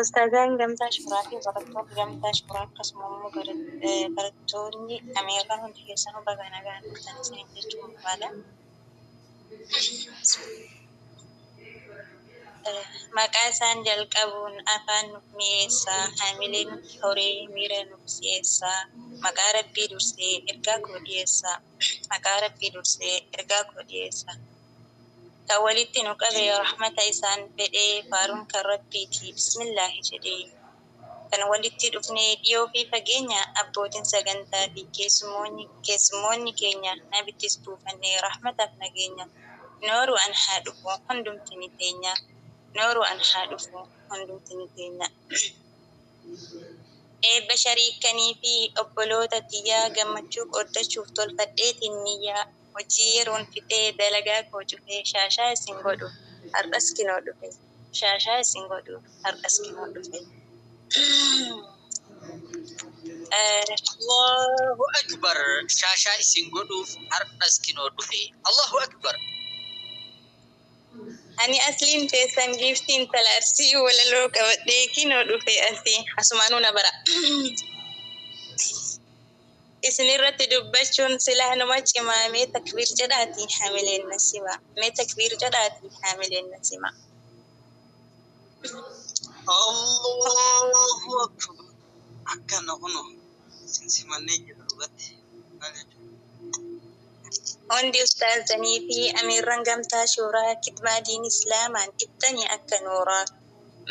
Ustaazaan Gamtaa Shuuraa fi barattoonni Gamtaa Shuuraa akkasuma immoo barattoonni Ameerikaan hundi keessanuu baga nagaan dhuftan isiniin jechuun barbaada. Maqaa isaan jalqabuun afaan nuuf mi'eessaa, haamilee nutti horee miira nuuf si'eessaa, maqaa Rabbii dursee ergaa koo dhiyeessaa, maqaa Rabbii dursee ergaa koo dhiyeessaa. Kan walitti nu qabe rahmata isaan fedhee faaruun kan Rabbiiti bismillaahi jedhee. Kan walitti dhufnee dhiyoo fi fageenya abbootiin sagantaa fi keessummoonni keenya nabittis buufannee rahmataaf nageenya. Nooruu an haa dhufu hundumti ni teenya. Nooruu an haa dhufu hundumti ni teenya. Eebba shariikanii fi obboloota tiyyaa gammachuu qooddachuuf tolfadheetiin niyyaa. Hojii yeroon fixee dalagaa koo cufee shaashaa isin godhu har'as kinoo dhufe. Shaashaa isin godhu har'as kinoo dhufe. Allahu akbar, shaashaa isin godhuuf har'as kinoo dhufe. Allahu akbar. Ani asliin teessan giiftiin intala Arsii walaloo qabadhee kinoo dhufe asii asumaanuu na bara. Isin irratti dubbachuun silaa numa cimaa, mee takbiir jedhaatii haamileen na sima. Mee takbiir jedhaatii haamileen na sima. Allahu akbar. Akkana kuno isin simannee jira dhugatti. Maal jechuudha? Hundi ustaazanii fi amiirran Gamtaa Shuuraa kidmaa diin Islaamaan ibsanii akka nuuraa.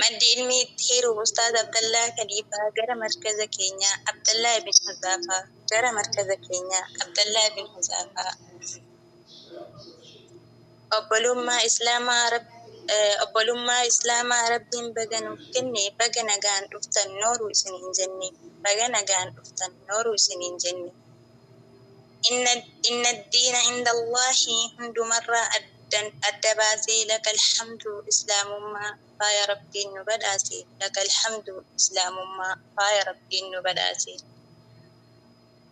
Maddi ilmi itti hiru Ustaaz Abdallaa Kaliifaa gara markaza keenyaa Abdallaa ibn Huzaafaa gara markaza keenyaa Abdallaa ibn Huzaafaa. Obbolummaa Islaamaa Rabbiin baga nuuf kenne, baga nagaan dhuftan nooruu isiniin jenne, baga nagaan dhuftan nooruu isiniin jenne. Inna diina inda Allaahi hundumarraa adda baasee, laka alhamdu Islaamummaa faaya Rabbiin nu badhaase, laka alhamdu Islaamummaa faaya Rabbiin nu badhaase.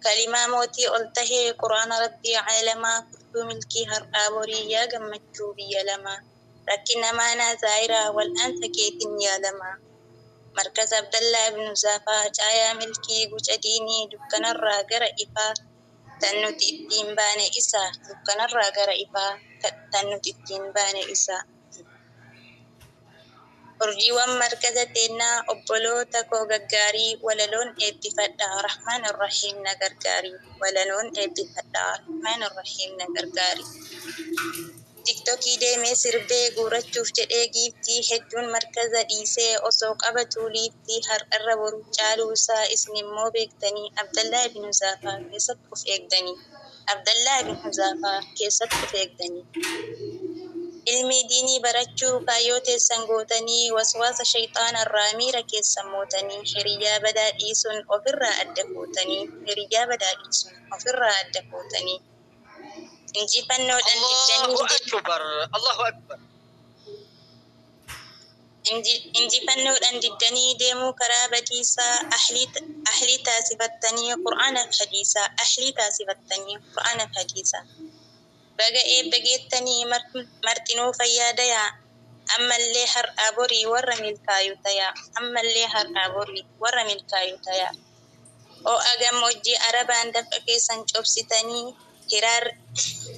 Kalimaa mootii ol tahee Quraana Rabbii caalamaa, furtuu milkii har'aa borii yaa gammachuu biyya lamaa, rakkina maanaa zaayiraa wal'aansa keetiin yaalamaa. Markaza Abdallaa ibn Huzaafaa caayaa milkii guca diinii, dukkanarraa gara ifaa tan nuti ittiin baane isa, dukkanarraa gara ifaa tan nuti ittiin baane isa. Urjiiwwan markaza teennaa obboloota koo gaggaarii, walaloon eebbifadha Rahmaan Irrahiim na gargaari, walaloon eebbifadha Rahmaan Irrahiim na gargaari. Tiktokii deemee sirbee guurachuuf jedhee giiftii hedduun markaza dhiisee osoo qabatuu liiftii, har'arra boru caaluu isaa isin immoo beektanii Abdallaa ibn Huzaafaa keessatti of eegdanii, Abdallaa ibn Huzaafaa keessatti of eegdanii. Ilmii diinii barachuu kaayyoo teessan gootanii, waswaasa shayxaanarraa miira keessan mootanii, hiriyyaa badaa dhiisuun ofirraa adda fuutanii, hiriyyaa badaa dhiisuun ofirraa adda fuutanii. Injifannoodhaan Allahu akbar. Allahu akbar. Injifannoodhaan diddanii deemuu karaa badiisaa, ahlii taasifattanii Qur'aanaaf hadiisaa, ahlii taasifattanii Qur'aanaaf hadiisaa. Baga eebba geettanii martinuu fayyaa dayaa, ammallee har'aa borii warra milkaayu tayaa, ammallee har'aa borii warra milkaayu tayaa. Ho'a gammoojjii Arabaan dafqa keessan cobsitanii,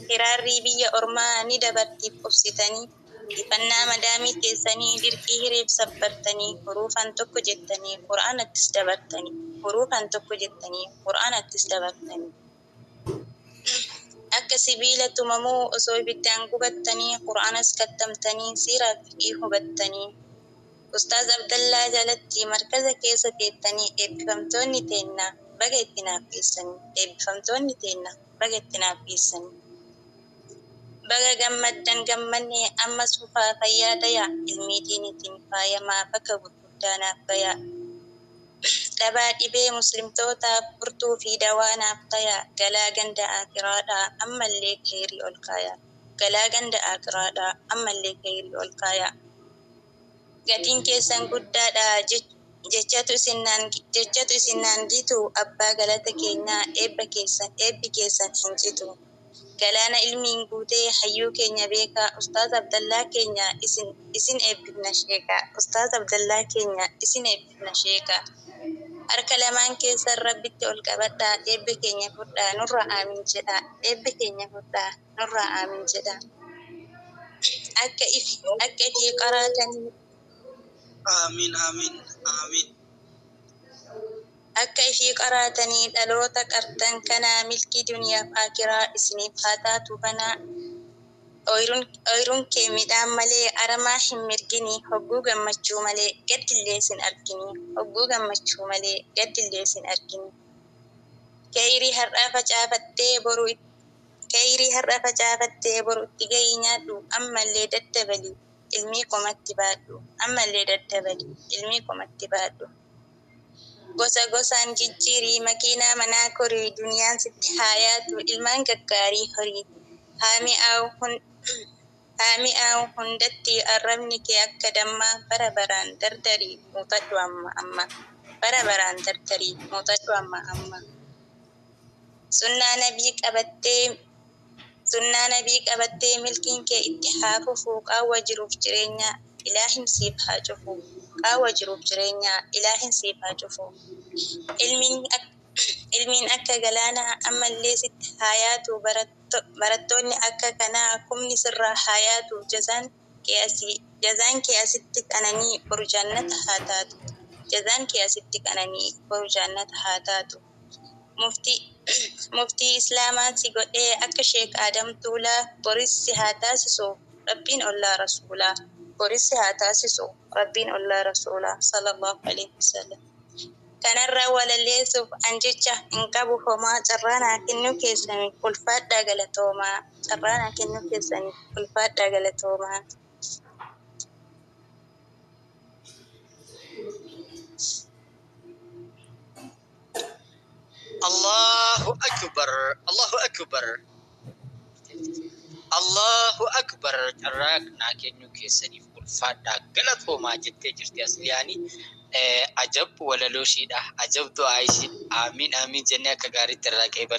hiraarrii biyya ormaa ni dabartiif obsitanii, ifannaa madaamii teessanii dirqii hireef sabbartanii, huruufan tokko jettanii Qur'aanattis dabartanii, huruufan tokko jettanii Qur'aanattis dabartanii. Akka sibiila tumamuu osoo ibiddaan gubattanii, Qur'aanas kattamtanii siiraa fiqii hubattanii. Ustaaz Abdallaa jalatti markaza keessa teettanii, eebbifamtoonni teenna baga itti naaf geessanii, eebbifamtoonni teenna baga itti naaf geessanii. Baga gammaddan gammanne ammas fufaa fayyaa dayaa, ilmii diiniitiin faayamaa bakka gurguddaa naaf gayaa. Dhabaa dhibee muslimtootaaf furtuu fi dawaa naaf tayaa, galaa ganda aakiraadhaa ammallee kheyrii ol kaayaa, galaa ganda aakiraadhaa ammallee kheyrii ol kaayaa. Gatiin keessan guddaadha jechatu isin naan gitu, abbaa galata keenyaa eebba keessan eebbi keessan hin citu. Galaana ilmiin guutee hayyuu keenya beekaa Ustaaz Abdallaa keenya isin eebbifna sheekaa. Ustaaz Abdallaa keenya isin eebbifna sheekaa. Harka lamaan keessan Rabbitti ol qabadhaa, eebba keenya fudhaa nurraa aamin jedhaa. Eebba keenya fudhaa nurraa aamin jedhaa. Akka ifii qaraatanii Amiin, amiin, amiin. Akka ifii qaraatanii dhaloota qartan kanaa milkii duniyaaf aakiraa isiniif haa taatu banaa. Ooyiruun kee midhaan malee aramaa hin mirgini, hogguu gammachuu malee gaddillee sin argini. Hogguu gammachuu malee gaddillee sin argini. Kayrii har'aa facaafattee boru Kayrii har'a facaafattee boru itti gahii nyaadhu, ammallee daddabali ilmii qomatti baadhu. Ammallee daddabali ilmii qomatti baadhu. Gosa gosaan jijjiirii makiinaa manaa korii, duniyaan sitti haa yaatu ilmaan gaggaarii horii. Haa mi'aawu hundatti arrabni kee akka dammaa, bara baraan dardarii muuxadhu amma amma. Bara baraan dardarii muuxadhu amma amma. Sunnaa nabii qabattee milkiin kee itti haa fufu, qaawwa jiruuf jireenyaa ilaahin siif haa cufu. Qaawwa jiruuf jireenyaa ilaahin siif haa cufu. Ilmiin akka galaanaa ammallee sitti haa yaatu, barattoonni akka kanaa kumni sirraa haa yaatu. Jazaan kee asitti qananii boru jannata haa taatu. Jazaan kee asitti qananii boru jannata haa taatu. Muftii Islaamaa si godhee akka Sheek Aadam Tuulaa, boris si haa taasisu Rabbiin ollaa Rasuulaa. Boris si haa taasisu Rabbiin ollaa Rasuulaa sallallahu alaihi wasallam. Kanarraa walalleessuuf an jecha hin qabu homaa, carraa naa kennuu keessaniif ulfaadhaa galatoomaa. Carraa naa kennuu keessaniif ulfaadhaa galatoomaa. Allahu akbar, Allahu akbar, Allahu akbar. Carraa naa kennuu keessaniif ulfaadhaa galatoomaa jettee jirti Asliyaani. Ajab walaloo ishiidha. Ajab du'aa ishii. Amiin, amiin jennee akka gaariitti irraa qeebala.